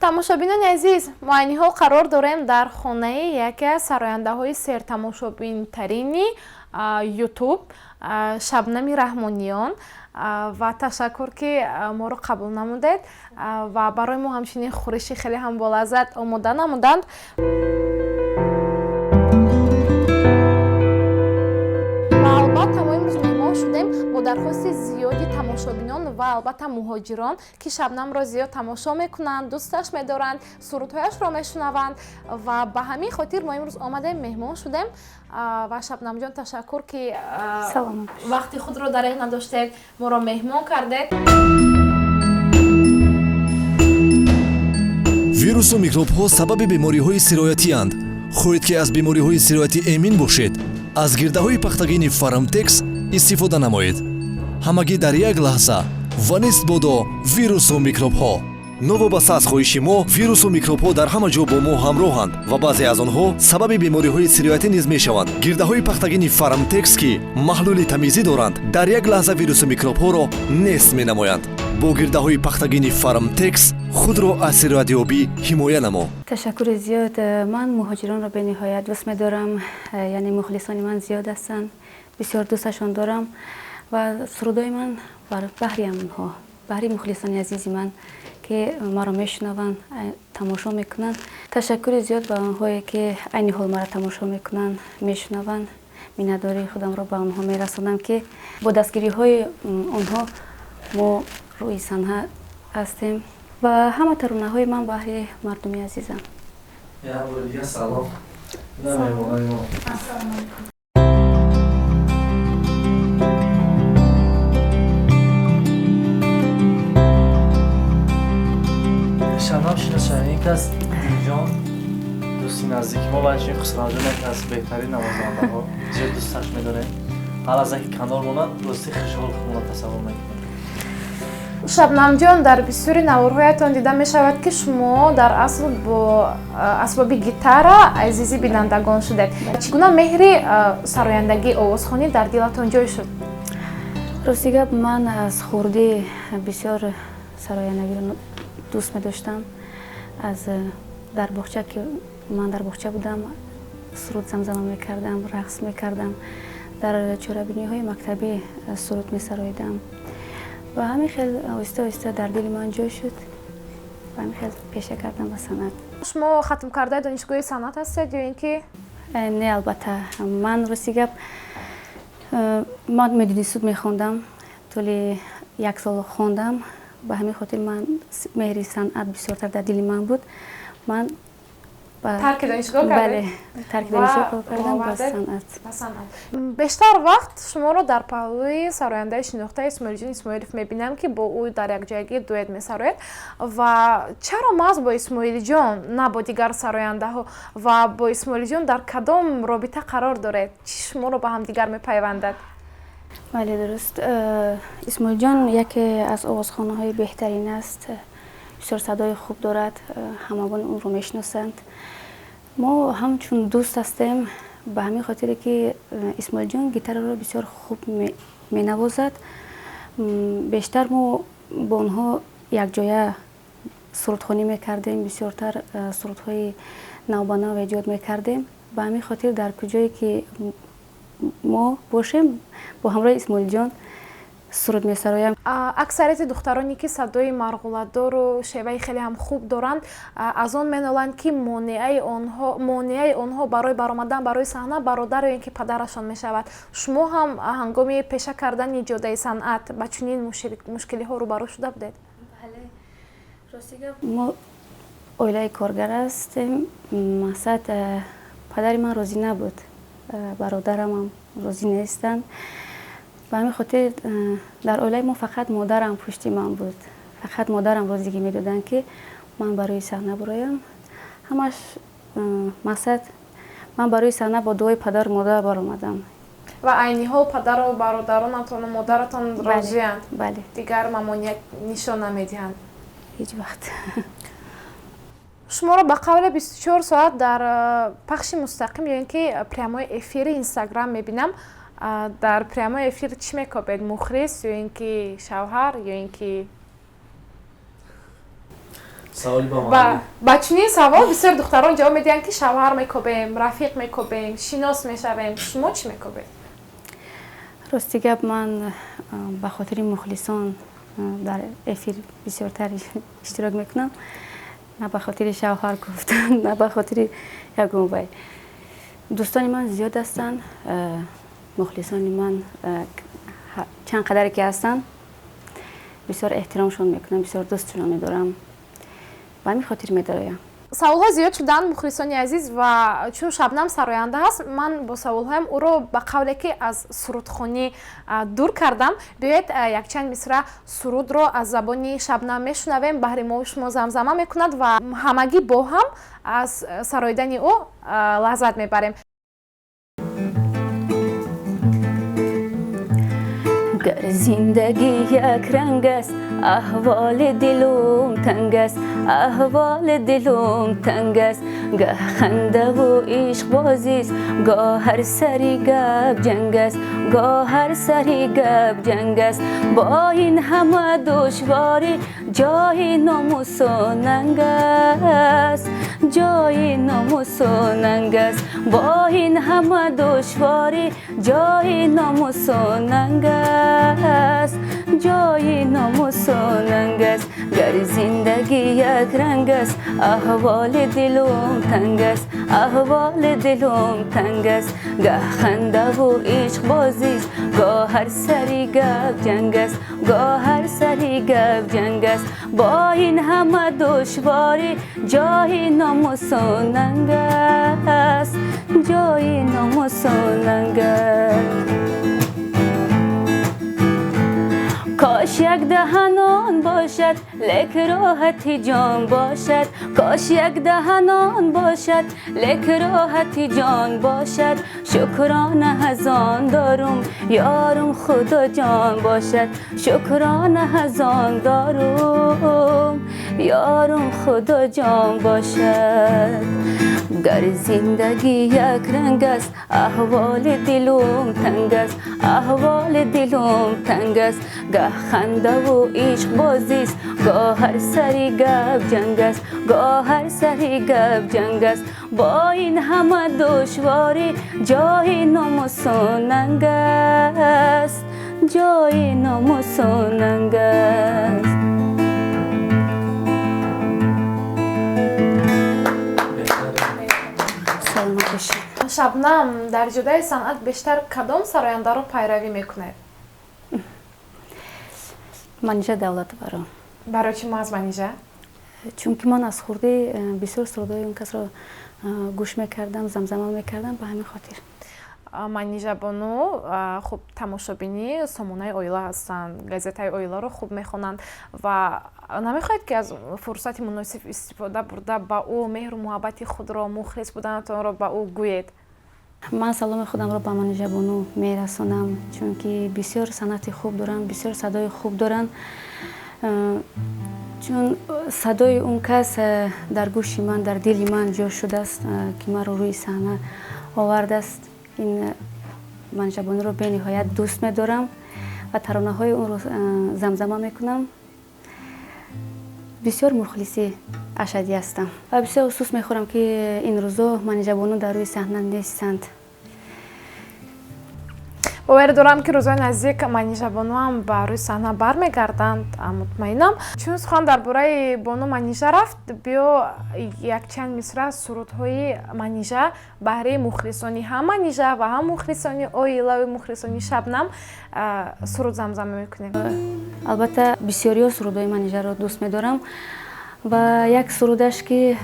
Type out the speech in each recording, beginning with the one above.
Тамошобинони азиз, мо айни ҳол қарор дорем дар хонаи яке аз сарояндаҳои сертамошобинтарини Ютуб, Шабнами Раҳмониён. Ва ташаккур, ки моро қабул намудед ва барои мо ҳамчунин хӯриши хеле ҳам болаззат омода намуданд. Ва албатта, мо имрӯз меҳмон шудем бо дархости зиёди тамошобинон ва албатта муҳоҷирон, ки Шабнамро зиёд тамошо мекунанд, дӯсташ медоранд, сурудҳояшро мешунаванд, ва ба ҳамин хотир мо имрӯз омадем, меҳмон шудем. Ва Шабнамҷон, ташаккур, ки вақти худро дареғ надоштед, моро меҳмон кардед. Вирусу микробҳо сабаби бемориҳои сироятиянд. Хоҳед, ки аз бемориҳои сироятӣ эмин бошед? Аз гирдаҳои пахтагини Фармтекс истифода намоед. Ҳамагӣ дар як лаҳза ва нест бодо вирусу микробҳо. Новобаста аз хоҳиши мо, вирусу микробҳо дар ҳама ҷо бо мо ҳамроҳанд ва баъзе аз онҳо сабаби бемориҳои сироятӣ низ мешаванд. Гирдаҳои пахтагини Фармтекс, ки маҳлули тамизӣ доранд, дар як лаҳза вирусу микробҳоро нест менамоянд. Бо гирдаҳои пахтагини Фармтекс худро аз сироятёбӣ ҳимоя намо. Ташаккури зиёд. Ман муҳоҷиронро бениҳоят дӯст медорам, яъне мухлисони ман зиёд ҳастанд, бисёр дӯсташон дорам ва сурудҳои ман баҳри онҳо, баҳри мухлисони азизи ман, ки маро мешунаванд, тамошо мекунанд. Ташаккури зиёд ба онҳое, ки айни ҳол маро тамошо мекунанд, мешунаванд. Миннатдории худамро ба онҳо мерасонам, ки бо дастгириҳои онҳо мо рӯи саҳна ҳастем ва ҳама таронаҳои ман баҳри мардуми азизам. Як бори дига салом на меҳмонои мо. Ассалому алайкум. Шабнам, шиносшавем. Ин кас Дилҷон, дӯсти наздики мо, ва инчунин Хусравҷон, яке аз беҳтарин навозандаҳо, зиёд дӯсташ медорем. Ҳар лаҳза ки канор монад, рости хушҳол худмонро тасаввур мекунем. Шабнамҷон, дар бисёри наворҳоятон дида мешавад, ки шумо дар асл бо асбоби гитара азизи бинандагон шудед. Чӣ гуна меҳри сарояндагӣ, овозхонӣ дар дилатон ҷой шуд? Рости гап, ман аз хурдӣ бисёр сарояндагиро дӯст медоштам. Аз дар боғча, ки ман дар боғча будам, суруд замзама мекардам, рақс мекардам, дар чорабиниҳои мактабӣ суруд месароидам ва ҳамин хел оҳиста оҳиста дар дили ман ҷой шуд ва ҳамин хел пеша кардам ба санъат. Шумо хатмкардаи донишгоҳи санъат ҳастед ё ин ки? Не, албатта, ман, рости гап, ман мединститут мехондам, тӯли як сол хондам. Ба ҳамин хотир ман меҳри санъат бисёртар дар дили ман буд. Ман тарки донишгоҳ кардед? Бале, тарки донишгоҳ кардам, ба санъат. Ба санъат. Бештар вақт шуморо дар паҳлӯи сарояндаи шинохта Исмоилҷон Исмоилов мебинам, ки бо ӯ дар якҷоягӣ дуэт месароед. Ва чаро маҳз бо Исмоилҷон, на бо дигар сарояндаҳо? Ва бо Исмоилҷон дар кадом робита қарор доред? Чӣ шуморо ба ҳамдигар мепайвандад? Бале, дуруст. Исмоилҷон яке аз овозхонаҳои беҳтарин аст, бисёр садои хуб дорад, ҳамагон ӯро мешиносанд. Мо ҳамчун дӯст ҳастем, ба ҳамин хотире ки Исмоилҷон гитараро бисёр хуб менавозад. Бештар мо бо онҳо якҷоя сурудхонӣ мекардем, бисёртар сурудҳои навбанав эҷод мекардем. Ба ҳамин хотир дар куҷое ки мо бошем, бо ҳамроҳи Исмоилҷон суруд месароям. Аксарияти духтароне, ки садои марғуладору шеваи хеле ҳам хуб доранд, аз он меноланд, ки монеаи онҳо барои баромадан барои саҳна бародар ё ин ки падарашон мешавад. Шумо ҳам ҳангоми пеша кардани ҷодаи санъат ба чунин мушкилиҳо рӯбарӯ шуда будед? Мо оилаи коргар ҳастем. Мақсад, падари ман розӣ набуд, бародарамам розӣ нестанд. Ба ҳамин хотир дар оилаи мо фақат модарам пушти ман буд, фақат модарам розигӣ медоданд, ки ман барои саҳна бироям. Ҳамаш, мақсад, ман барои саҳна бо дуои падару модар баромадам. Ва айни ҳол падару бародаронатону модаратон розиянд? Бале. Дигар мамоният нишон намедиҳанд? Ҳеҷ вақт. Шуморо ба қавле 24 соат дар пахши мустақим ё ин ки прямой эфири Инстаграм мебинам. Дар прямой эфир чӣ мекобед? Мухлис ё ин ки шавҳар, ё ин ки Ба чунин савол бисёр духтарон ҷавоб медиҳанд, ки шавҳар мекобем, рафиқ мекобем, шинос мешавем. Шумо чӣ мекобед? Рости гап, ман ба хотири мухлисон дар эфир бисёртар иштирок мекунам, на ба хотири шавҳар гуфтан, на ба хотири ягон вай. Дӯстони ман зиёд ҳастанд, мухлисони ман чанд қадаре ки ҳастанд, бисёр эҳтиромшон мекунам, бисёр дӯстшон медорам, ба ҳамин хотир медароям. Саволҳо зиёд шуданд, мухлисони азиз, ва чун Шабнам сароянда ҳаст, ман бо саволҳоям ӯро ба қавле ки аз сурудхонӣ дур кардам. Биёед, якчанд мисра сурудро аз забони Шабнам мешунавем, баҳри мо шумо замзама мекунад ва ҳамагӣ бо ҳам аз сароидани ӯ лаззат мебарем. Гар зиндагӣ якранг аст, аҳволи дилум танг аст, аҳволи дилум танг аст. Гаҳ хандаву ишқбозист, гоҳ ҳар сари гап ҷанг аст, гоҳ ҳар сари гап ҷанг аст. Бо ин ҳама душворӣ ҷои номусу нанг аст, ҷои номусу нанг аст. Бо ин ҳама душворӣ ҷои номусу нанг аст, ҷои номусу нанг аст. Гар зиндагӣ якранг аст, аҳволи дилум танг аст, аҳволи дилум танг аст. Гаҳ хандаву ишқбозист, гоҳ ҳар сари гап ҷанг аст, гоҳ ҳар сари гап ҷанг аст. Бо ин ҳама душворӣ ҷои номусу нанг аст, ҷои номусу нанг аст. Кош як даҳанон бошад, лек роҳати ҷон бошад. Кош як даҳанон бошад, лек роҳати ҷон бошад. Шукрона аз он дорум, ёрум худо ҷон бошад. Шукрона аз он дорум, ёрум худо ҷон бошад. Гар зиндагӣ якранг аст, аҳволи дилум танг аст, аҳволи дилум танг аст. Гаҳ хандаву ишқбозист, гоҳ ҳар сари гап ҷанг аст, гоҳ ҳар сари гап ҷанг аст. Бо ин ҳама душворӣ ҷои номусу нанг аст, ҷои номусу нанг аст. Шабнам, дар ҷодаи санъат бештар кадом сарояндаро пайравӣ мекунед? Манижа Давлатоваро. Барои чӣ маҳз Манижа? Чунки ман аз хурдӣ бисёр сурудҳои он касро гӯш мекардам, замзама мекардам, ба ҳамин хотир. Манижа бону хуб тамошобини сомонаи оила ҳастанд, газетаи оиларо хуб мехонанд ва намехоҳед, ки аз фурсати муносиб истифода бурда ба ӯ меҳру муҳаббати худро, мухлис буданатонро ба ӯ гӯед? Ман саломи худамро ба Манижа бону мерасонам, чунки бисёр санъати хуб доранд, бисёр садои хуб доранд. Чун садои он кас дар гӯши ман, дар дили ман ҷо шудааст, ки маро рӯи саҳна овардааст. Ин Манижа бонуро бениҳоят дӯст медорам ва таронаҳои онро замзама мекунам. Бисёр мухлиси ашадӣ ҳастам ва бисёр афсӯс мехӯрам, ки ин рӯзо Манижа бону дар рӯи саҳна нестанд. Боварӣ дорам, ки рӯзҳои наздик Манижа бонуам ба рӯи саҳна бармегарданд, мутмаинам. Чун сухан дар бораи бону Манижа рафт, биё якчанд мисра сурудҳои Манижа баҳри мухлисони ҳам Манижа ва ҳам мухлисони оилави мухлисони Шабнам суруд замзама мекунем. Албатта, бисёриҳо сурудҳои Манижаро дӯст медорам ва як сурудаш, ки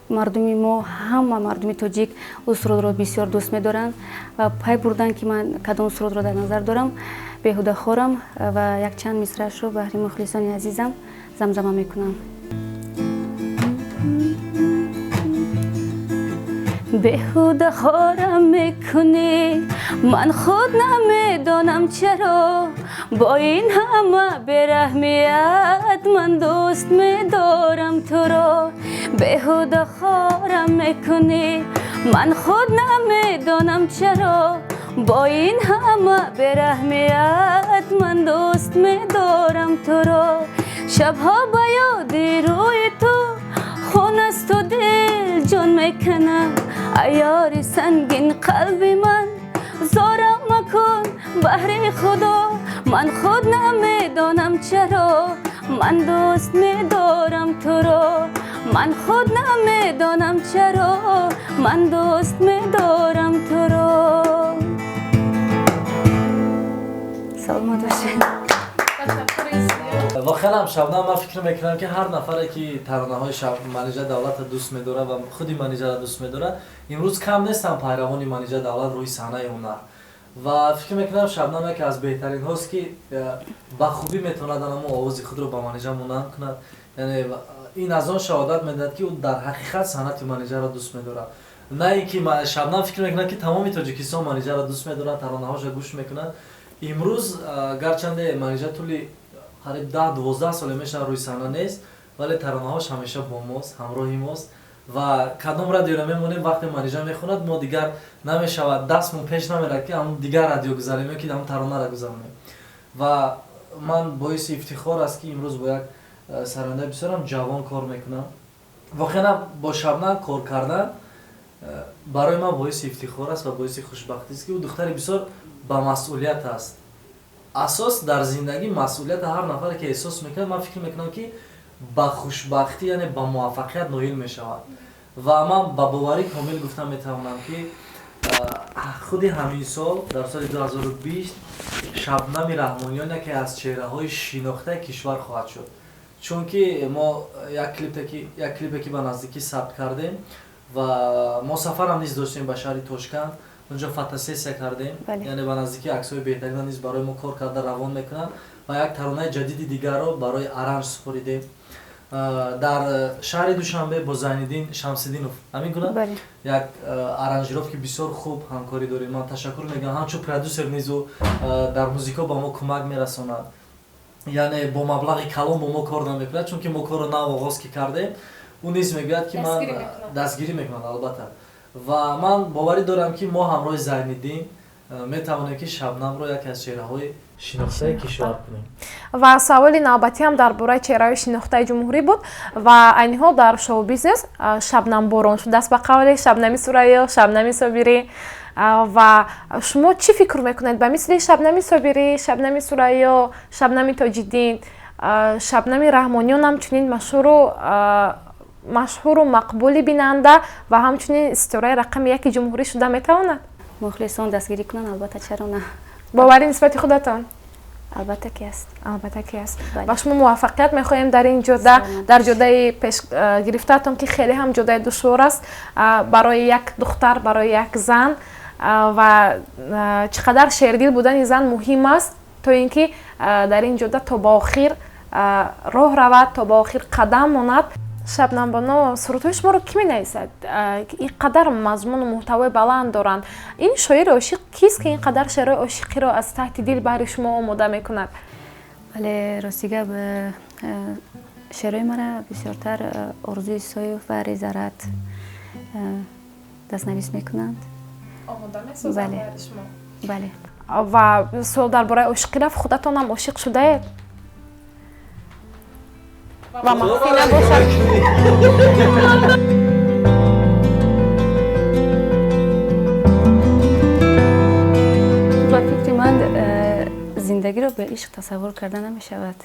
мардуми мо, ҳама мардуми тоҷик ӯ сурудро бисёр дӯст медоранд ва пай бурданд, ки ман кадом сурудро дар назар дорам, беҳуда хорам, ва якчанд мисраашро баҳри мухлисони азизам замзама мекунам. Беҳуда хорам мекунӣ, ман худ намедонам чаро, бо ин ҳама бераҳмият ман дӯст медорам туро. Беҳуда хорам мекунӣ, ман худ намедонам чаро, бо ин ҳама бераҳмият ман дӯст медорам туро. Шабҳо ба ёди рӯи ту мекунам аёри сангин қалби ман зорам макун баҳри худо ман худ намедонам чаро ман дӯст медорам туро ман худ намедонам чаро ман дӯст медорам туро. Саломат бошед. Воқеан Шабнам, ман фикр мекунам, ки ҳар нафаре ки таронаҳои Манижа Давлатро дӯст медорад ва худи Манижаро дӯст медорад, имрӯз кам нестанд пайравони Манижа Давлат рӯи саҳнаи ҳунар. Ва фикр мекунам, Шабнам яке аз беҳтаринҳост, ки ба хубӣ метавонад анамо овози худро ба Манижа монанд кунад. Яъне ин аз он шаҳодат медиҳад, ки ӯ дар ҳақиқат санъати Манижаро дӯст медорад. На ин ки Шабнам фикр мекунад, ки тамоми Тоҷикистон Манижаро дӯст медорад, таронаҳошро гӯш мекунад. Имрӯз гарчанде Манижа тӯли қариб 10-12 соле мешавад рӯи саҳна нест, вале таронаҳош ҳамеша бо мост, ҳамроҳи мост. Ва кадом радиоро мемонем, вақте Манижа мехонад, мо дигар намешавад, дастмон пеш намерад, ки ҳамн дигар радио гузарем ё ки ҳамн таронаро гузаронем. Ва ман боиси ифтихор аст, ки имрӯз бо як сарояндаи бисёрам ҷавон кор мекунам. Воқеан бо Шабнам кор кардан барои ман боиси ифтихор аст ва боиси хушбахтист, ки ӯ духтари бисёр ба масъулият аст. Асос дар зиндагӣ масъулияти ҳар нафаре ки эҳсос мекунад, ман фикр мекунам, ки ба хушбахтӣ, яъне ба муваффақият ноил мешавад. Ва ман ба боварӣ комил гуфта метавонам, ки худи ҳамин сол, дар соли 2020, Шабнами Раҳмониён яке аз чеҳраҳои шинохтаи кишвар хоҳад шуд, чунки мо як клипе ки ба наздикӣ сабт кардем ва мо сафарам низ доштем ба шаҳри Тошканд, унҷо фотосессия кардем, яъне ба наздикӣ аксҳои беҳтарина низ барои мо кор карда равон мекунанд ва як таронаи ҷадиди дигарро барои аранж супоридем дар шаҳри Душанбе бо Зайниддин Шамсиддинов, ҳамин гуна як аранжировки бисёр хуб ҳамкорӣ дорем. Ман ташаккур мегӯям, ҳамчун продюсер низ ӯ дар музико ба мо кӯмак мерасонад, яъне бо маблағи калон бо мо кор намекунад, чунки мо корро нав оғоз ки кардем, ӯ низ мегӯяд, ки ман дастгирӣ мекунад, албатта. Ва ман боварӣ дорам, ки мо ҳамроҳи Зайниддин метавонем, ки Шабнамро яке аз чеҳраҳои шинохтаи кишвар кунем. Ва саволи навбатиам дар бораи чеҳраҳои шинохтаи ҷумҳурӣ буд. Ва айни ҳол дар шоу-бизнес Шабнам борон шудааст, ба қавли Шабнами Сурайё, Шабнами Собирӣ. Ва шумо чӣ фикр мекунед, ба мисли Шабнами Собирӣ, Шабнами Сурайё, Шабнами Тоҷиддин, Шабнами Раҳмониён ҳамчунин машҳуру мақбули бинанда ва ҳамчунин ситораи рақами яки ҷумҳурӣ шуда метавонад? Мухлисон дастгирӣ кунанд, албатта, чаро на. Боварӣ нисбати худатон? Албатта ки аст. Албатта ки аст. Ба шумо муваффақият мехоҳем дар ин ҷода, дар ҷодаи пеш гирифтаатон, ки хеле ҳам ҷодаи душвор аст барои як духтар, барои як зан. Ва чӣ қадар шердил будани зан муҳим аст, то ин ки дар ин ҷода то ба охир роҳ равад, то ба охир қадам монад. Шабнамбоно, сурудҳои шуморо кӣ менависад? Ин қадар мазмуну муҳтавои баланд доранд. Ин шоири ошиқ кист, ки ин қадар шеърҳои ошиқиро аз таҳти дил баҳри шумо омода мекунад? Бале, рости гап, шеърҳои мара бисёртар Орзу Исоев ва Резарат дастнавис мекунанд. Омода месозанд баҳри шумо? Бале. Ва суол дар бораи ошиқӣ рафт, худатонам ошиқ шудаед? Ва махфӣ набошад. Ба фикри ман, зиндагиро бе ишқ тасаввур карда намешавад.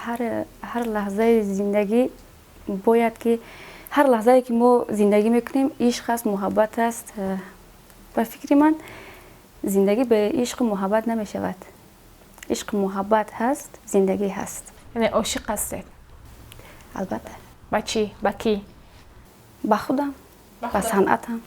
Ҳар лаҳзаи зиндагӣ бояд ки, ҳар лаҳзае ки мо зиндагӣ мекунем, ишқ аст, муҳаббат аст. Ба фикри ман, зиндагӣ бе ишқу муҳаббат намешавад. Ишқу муҳаббат ҳаст, зиндагӣ ҳаст. Яъне ошиқ ҳастед? Албатта. Ба чӣ, ба кӣ? Ба худам, ба санъатам,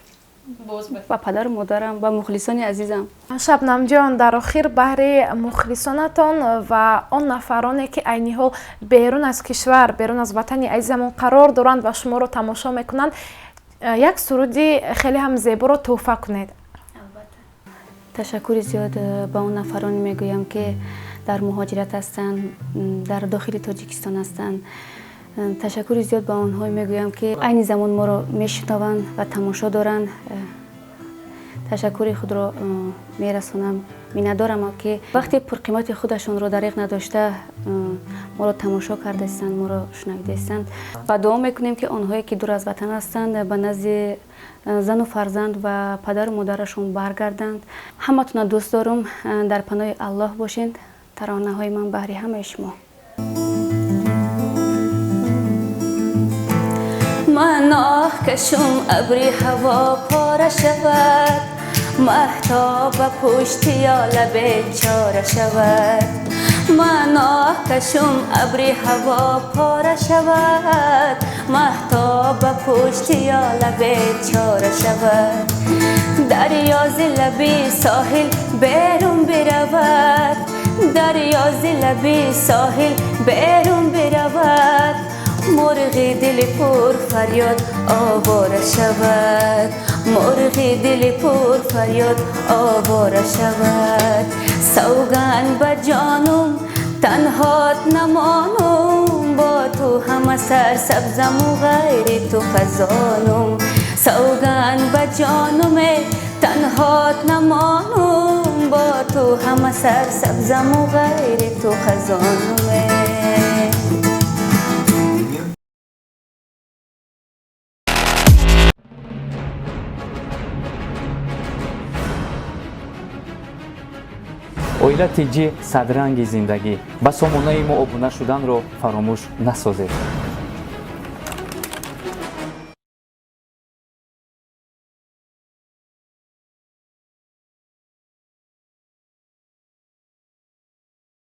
ба падару модарам, ба мухлисони азизам. Шабнамҷон, дар охир баҳри мухлисонатон ва он нафароне, ки айни ҳол берун аз кишвар, берун аз ватани азизамон қарор доранд ва шуморо тамошо мекунанд, як суруди хеле ҳам зеборо тӯҳфа кунед. Ташаккури зиёд ба он нафароне мегӯям, ки дар муҳоҷират ҳастанд, дар дохили Тоҷикистон ҳастанд. Ташаккури зиёд ба онҳое мегӯям, ки айни замон моро мешунаванд ва тамошо доранд. Ташаккури худро мерасонам. Миннатдорам, ки вақти пурқимати худашонро дариқ надошта Моро тамошо кардаистанд, моро шунавидаистанд ва дуо мекунем, ки онҳое ки дур аз ватан ҳастанд, ба назди зану фарзанд ва падару модарашон баргарданд. Ҳаматона дӯст дорум, дар паноҳи Аллоҳ бошед. Таронаҳои ман баҳри ҳамаи шумо. Ман оҳ кашум, абри ҳаво пора шавад, маҳтоб ба пушти ёла бечора шавад. Ман оҳ кашум, абри ҳаво пора шавад, маҳтоб ба пушти ёла бечора шавад. Дарё зи лаби соҳил берун биравад, дарё зи лаби соҳил берун биравад, мурғи дили пур фарёд овора шавад, мурғи дили пур фарёд овора шавад. Савганд ба ҷонум, танҳот намонум, бо ту ҳама сарсабзаму ғайри ту хазонум. Савганд ба ҷонуме, танҳот намонум, бо ту ҳама сарсабзаму ғайри ту хазонуме. Оила ТЖ, садранги зиндагӣ. Ба сомонаи мо обуна шуданро фаромӯш насозед.